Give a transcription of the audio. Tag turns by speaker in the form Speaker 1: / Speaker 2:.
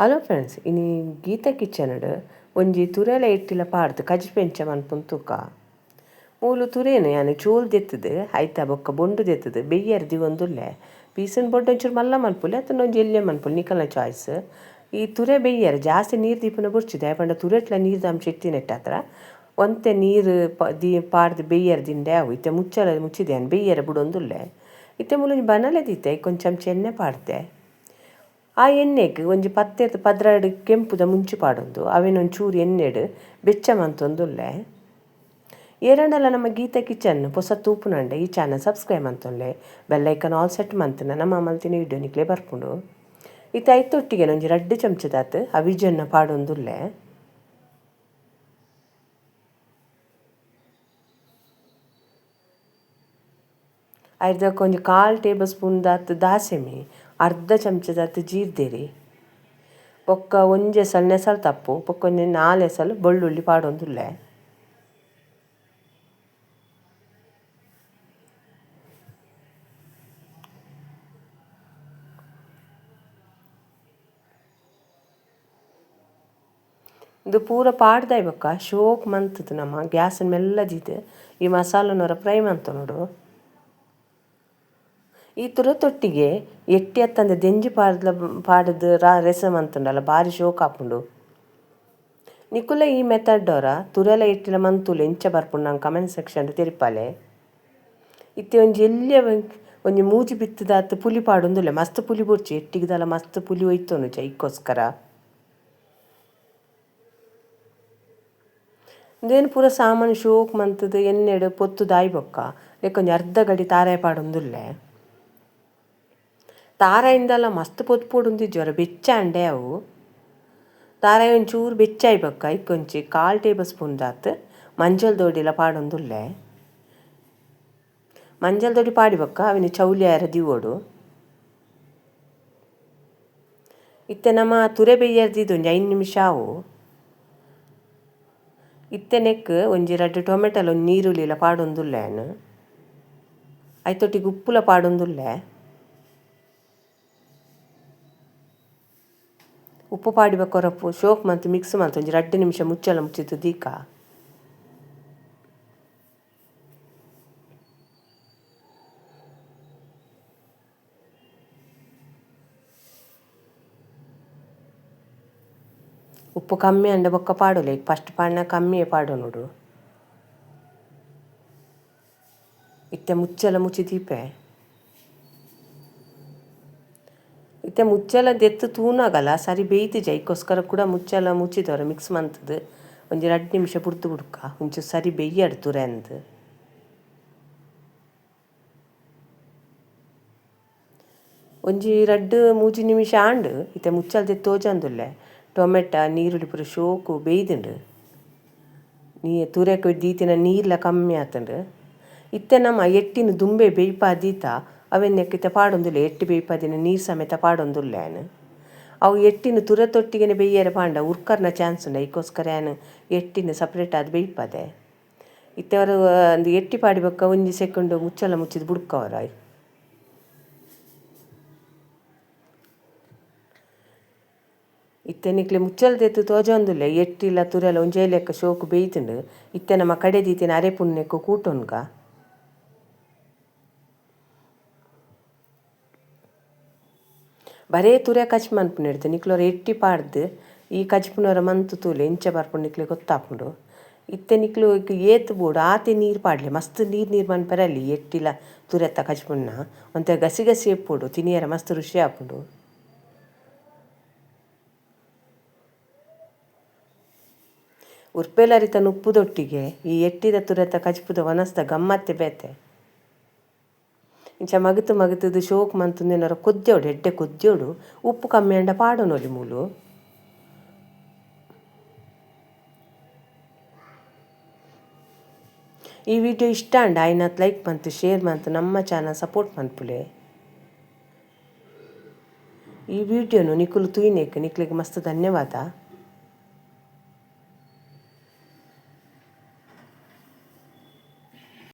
Speaker 1: Hello friends, ಇನಿ Gita kitchen ಒಂಜಿ ತುರೆಲ ಎಟ್ಟಿಲ ಪಾಡ್ದು ಕಜಿಪೆಂಚ ಮನ್ಪುನ್ ತೂಕ. ಮೂಲು ತುರೇನು ಯಾನ್ ಚೋಲ್ ದೆತ್ತದು ಐತ ಬೊಕ್ಕ ಬೊಂಡು ದೆತ್ತದು ಬೆಯ್ಯರ್ ದಿವೊಂದುಲ್ಲೆ. ಪೀಸನ್ ಬೊಡ್ಡು ಒಂಚೂರು ಮಲ್ಲ ಮನ್ಪುಲೆ ಅತ್ತಂಡ ಒಂಜಿ ಎಲ್ಯ ಮನ್ಪುಲೆ ನಿಕಲ್ನ ಚಾಯ್ಸ್. ಈ ತುರೆ ಬೆಯ್ಯರ್ ಜಾಸ್ತಿ ನೀರು ದೀಪುನ ಬೊಡ್ಚಿ ದಾಯೆ ಪಂಡ ತುರೆಟ್ಲ ನೀರ್ದ ಅಂಶ ಇತ್ತಿನೆಟ್ಟಾತ್ರ ಒಂತೆ ನೀರು ದಿ ಪಾಡ್ದು ಬೆಯ್ಯರ್ ದಿಂಡೆ ಅವು ಇತ್ತೆ ಮುಚ್ಚಲ ಮುಚ್ಚಿದೆ ಯಾನ್ ಬೆಯ್ಯರೆ ಬುಡೊಂದುಲ್ಲೆ. ಇತ್ತೆ ಮೂಲೊಂಜಿ ಬನಲೆ ದೀತೆ ಕೊಂಚ ಚಮ್ಚ ಎಣ್ಣೆ ಪಾಡ್ದೆ. ಆ ಎಣ್ಣೆಗ್ ಒಂಜಿ ಪತ್ತೆರ್ದ್ 12 ಕೆಂಪುದ ಮುಂಚಿ ಪಾಡೊಂದು ಅವೆನ್ ಒಂಚೂರು ಎಣ್ಣೆಡ್ ಬೆಚ್ಚ ಮಂತೊಂದುಲ್ಲೆ. ಏರಾಂಡಲ ನಮ್ಮ ಗೀತಾ ಕಿಚನ್ ಪೊಸ ತೂಪುನಂಡ ಈ ಚಾನಲ್ ಸಬ್ಸ್ಕ್ರೈಬ್ ಮಂತೊನ್ಲೆ, bell icon all set ಮಂತುಂಡ ನಮ್ಮ ಮಲ್ತಿನ ವಿಡಿಯೋ ನಿಕ್ಲೆ ಬರ್ಪುಂಡು. ಇತ್ತೆ ಐತೊಟ್ಟಿಗೆ ಒಂಜಿ 2 ಚಮಚದಾತ್ ಅವಿಜನ್ನ ಪಾಡೊಂದುಲ್ಲೆ. ಐರ್ದಕ್ಕ ಒಂಜಿ 1/4 ಟೇಬಲ್ ಸ್ಪೂನ್ ದಾತ್ ದಾಸೆಮಿ, ಅರ್ಧ ಚಮಚದಾತ್ ಜೀರ್ದೆರಿ, ಬೊಕ್ಕ ಒಂಜಿ ಎಸಲ್ ನೆಸಲ್ ತಪ್ಪು, ಬೊಕ್ಕ ಒಂಜಿ 4 ಎಸಲ್ ಬೆಳ್ಳುಳ್ಳಿ ಪಾಡೊಂದುಲ್ಲೆ. ಇಂದು ಪೂರ ಪಾಡ್ದಾಯಿ ಬೊಕ್ಕ ಶೋಕ್ ಮಂತುದು ನಮ್ಮ ಗ್ಯಾಸ್ ಮೆಲ್ಲ ದೀದ್ ಈ ಮಸಾಲನೊರ ಫ್ರೈ ಮಂತೊನೊಡು. ಈ ತುರೆತೊಟ್ಟಿಗೆ ಎಟ್ಟಿ ಅತ್ತಂದೆ ದೆಂಜಿ ಪಾಡ್ಲ ಪಾಡ್ದು ರೆಸ ಮಂತುಂಡಲ ಬಾರಿ ಶೋಕ್ ಆಪುಂಡು. ನಿಕುಲ ಈ ಮೆಥಡ್ ಅವರ ತುರೆಲ ಎಟ್ಟಿಲ ಮಂತುಲೆ ಎಂಚ ಬರ್ಪುಂಡು ನಂಗೆ ಕಮೆಂಟ್ ಸೆಕ್ಷನ್ ತೆರಿಪಾಲೆ. ಇತ್ತೆ ಒಂಜಿ ಎಲ್ಯ ಒಂಜಿ ಮೂಜಿ ಬಿತ್ತುದಾತ್ ಪುಲಿ ಪಾಡೊಂದುಲ್ಲೆ. ಮಸ್ತ್ ಪುಲಿ ಬೊಡ್ಚಿ ಎಟ್ಟಿಗ್ದಲ ಮಸ್ತ್ ಪುಲಿ ಒಯ್ತೊನು ಐಕ್ಕೋಸ್ಕರ. ಇಂದೇನು ಪೂರ ಸಾಮಾನು ಶೋಕ್ ಮಂತುದು ಎಣ್ಣೆಡ್ ಪೊತ್ತುದಾಯಿ ಬೊಕ್ಕ ಲೆಕ್ಕೊಂಜಿ ಅರ್ಧ ಗಡಿ ತಾರಾಯಿ ಪಾಡೊಂದುಲ್ಲೆ. ತಾರಾಯಿಂದಲ ಮಸ್ತ್ ಪೊತ್ತು ಪೊಡುಂದಿಜ್ಜಿ ಅವರ ಬೆಚ್ಚ ಅಂಡೆ ಅವು. ತಾರಾಯಿ ಒಂಚೂರು ಬೆಚ್ಚಾಯಿ ಬೊಕ್ಕ ಐಕೊಂಚಿ 1/4 ಟೇಬಲ್ ಸ್ಪೂನ್ ದಾತ್ ಮಂಜಲ್ ದೊಡಿಲ ಪಾಡೊಂದುಲ್ಲೆ. ಮಂಜಲ್ ದೊಡಿ ಪಾಡಿ ಬೊಕ್ಕ ಅವಿನ ಚೌಲಿ ಆಯರ ದಿವೊಡು. ಇತ್ತೆ ನಮ್ಮ ತುರೆ ಬೆಯ್ಯರ್ ದೀದ್ ಒಂಜಿ 5 ನಿಮಿಷ ಅವು. ಇತ್ತೆ ನೆಕ್ ಒಂಜಿ 2 ಟೊಮೆಟೊಲ ಒಂಜಿ ನೀರುಳ್ಳಿಲ ಪಾಡೊಂದುಲ್ಲೆ ಯಾನ್. ಐತೊಟ್ಟಿಗೆ ಉಪ್ಪುಲ ಪಾಡೊಂದುಲ್ಲೆ. ಉಪ್ಪು ಪಾಡಿ ಬೊಕ್ಕ ಒರಪು ಶೋಕ್ ಮಂತ್ ಮಿಕ್ಸ್ ಮಂತ್ ಒಂಜಿ 2 ನಿಮಿಷ ಮುಚ್ಚಲ ಮುಚ್ಚಿದ್ದು ದೀಕ. ಉಪ್ಪು ಕಮ್ಮಿ ಅಂಡ ಬೊಕ್ಕ ಪಾಡೊಲೆ, ಫಸ್ಟ್ ಪಾಡ್ನ ಕಮ್ಮಿಯೇ ಪಾಡೊನೊಡು. ಇತ್ತೆ ಮುಚ್ಚಲ ಮುಚ್ಚಿ ದೀಪೆ. ಇತ್ತೆ ಮುಚ್ಚಲ ದೆತ್ತು ತೂನಾಗಲ್ಲ ಸರಿ ಬೇಯ್ತಿಜ ಐಕ್ಕೋಸ್ಕರ ಕೂಡ ಮುಚ್ಚಲ ಮುಚ್ಚಿದವರ ಮಿಕ್ಸ್ ಮಂತುದು ಒಂಜಿ 2 ನಿಮಿಷ ಬುಡ್ದು ಬುಡ್ಕ ಒಂಚೂರು ಸರಿ ಬೆಯ್ಯಡ್ ತುರೆ ಅಂದ್. ಒಂಜಿ 2-3 ನಿಮಿಷ ಆಂಡ್ ಇತ್ತೆ ಮುಚ್ಚಲ ದೆತ್ತು ತೋಜೊಂದುಲ್ಲೆ. ಟೊಮೆಟ ನೀರುಳ್ಳಿ ಪೂರ ಶೋಕು ಬೇಯ್ದುಂಡು. ತುರೆಕ್ ದೀತಿನ ನೀರ್ಲ ಕಮ್ಮಿ ಆತುಂಡು. ಇತ್ತೆ ನಮ್ಮ ಎಟ್ಟಿನ ದುಂಬೆ ಬೇಯ್ಪಾ ದೀತ ಅವೆನ್ ನೆಕ್ ಇತ್ತೆ ಪಾಡೊಂದುಲ್ಲೆ. ಎಟ್ಟಿ ಬೇಯ್ಪಾದಿನ ನೀರು ಸಮೇತ ಪಾಡೊಂದುಲ್ಲೆ ಯಾನ್. ಅವು ಎಟ್ಟಿನ ತುರೆತೊಟ್ಟಿಗೆನೆ ಬೆಯ್ಯರೆ ಪಾಂಡ ಉರ್ಕರ್ನ ಚಾನ್ಸ್ ಉಂಡು ಐಕ್ಕೋಸ್ಕರ ಯಾನ್ ಎಟ್ಟಿನ ಸಪ್ರೇಟ್ ಆದ್ ಬೇಯ್ಪದೆ. ಇತ್ತೆ ಅವರು ಒಂದು ಎಟ್ಟಿ ಪಾಡಿ ಬೊಕ್ಕ ಒಂಜಿ ಸೆಕೆಂಡ್ ಮುಚ್ಚಲ ಮುಚ್ಚಿದ್ ಬುಡ್ಕ ಅವರ. ಇತ್ತೆ ನಿಕ್ಲೆ ಮುಚ್ಚಲ ದೆತ್ತು ತೋಜೊಂದುಲ್ಲೆ ಎಟ್ಟಿಲ ತುರೆಲ ಒಂಜೇ ಲೆಕ್ಕ ಶೋಕು ಬೇಯ್ತುಂಡು. ಇತ್ತೆ ನಮ್ಮ ಕಡೆ ದೀತಿನ ಅರೆಪುಣ್ಣೆಕ್ಕು ಕೂಟೊನ್ಗ. ಬರೇ ತುರೆ ಕಜ್ಪು ಮನ್ಪುನೆಡ್ದ್ ನಿಕ್ಲೊರ ಎಟ್ಟಿ ಪಾಡ್ದು ಈ ಕಜ್ಪುನೊರ ಮಂತು ತೂಲೆ ಇಂಚ ಬರ್ಪುಂಡು ನಿಕ್ಲೆ ಗೊತ್ತಾಪುಂಡು. ಇತ್ತೆ ನಿಕ್ಲು ಏತ್ ಬೋಡು ಆತೆ ನೀರು ಪಾಡ್ಲೆ, ಮಸ್ತ್ ನೀರು ನೀರು ಮನ್ಪೆರೆ ಅಲ್ಲಿ ಎಟ್ಟಿಲ ತುರೆತ್ತ ಕಜ್ಪುನ್ನ ಒಂತೆ ಗಸಿ ಗಸಿ ಇಪ್ಪೊಡು ತಿನಿಯರ ಮಸ್ತ್ ರುಚಿ ಆಪುಂಡು. ಉರ್ಪೆಲರಿತ ನುಪ್ಪುದೊಟ್ಟಿಗೆ ಈ ಎಟ್ಟಿದ ತುರೆತ ಕಜ್ಪುದ ವನಸ್ದ ಗಮ್ಮತ್ತೆ ಬೇತೆ. ಇಂಚ ಮಗತು ಮಗತುದು ಶೋಕ್ ಮಂತುಂದೆನೊರ ಕೊದ್ಯೋಡು ಎಡ್ಡೆ ಕೊದ್ಯೋಡು ಉಪ್ಪು ಕಮ್ಮಿ ಅಂಡ ಪಾಡೊನೊಲಿ ಮೂಲು. ಈ ವಿಡಿಯೋ ಇಷ್ಟ ಅಂಡ ಆಯ್ನಾತ್ ಲೈಕ್ ಮಂತು ಶೇರ್ ಮಂತು ನಮ್ಮ ಚಾನಲ್ ಸಪೋರ್ಟ್ ಮನ್ಪುಲೆ. ಈ ವಿಡಿಯೋನು ನಿಕುಲು ತೂಯಿನೆಕ್ ನಿಕ್ಲೆಗ್ ಮಸ್ತ್ ಧನ್ಯವಾದ.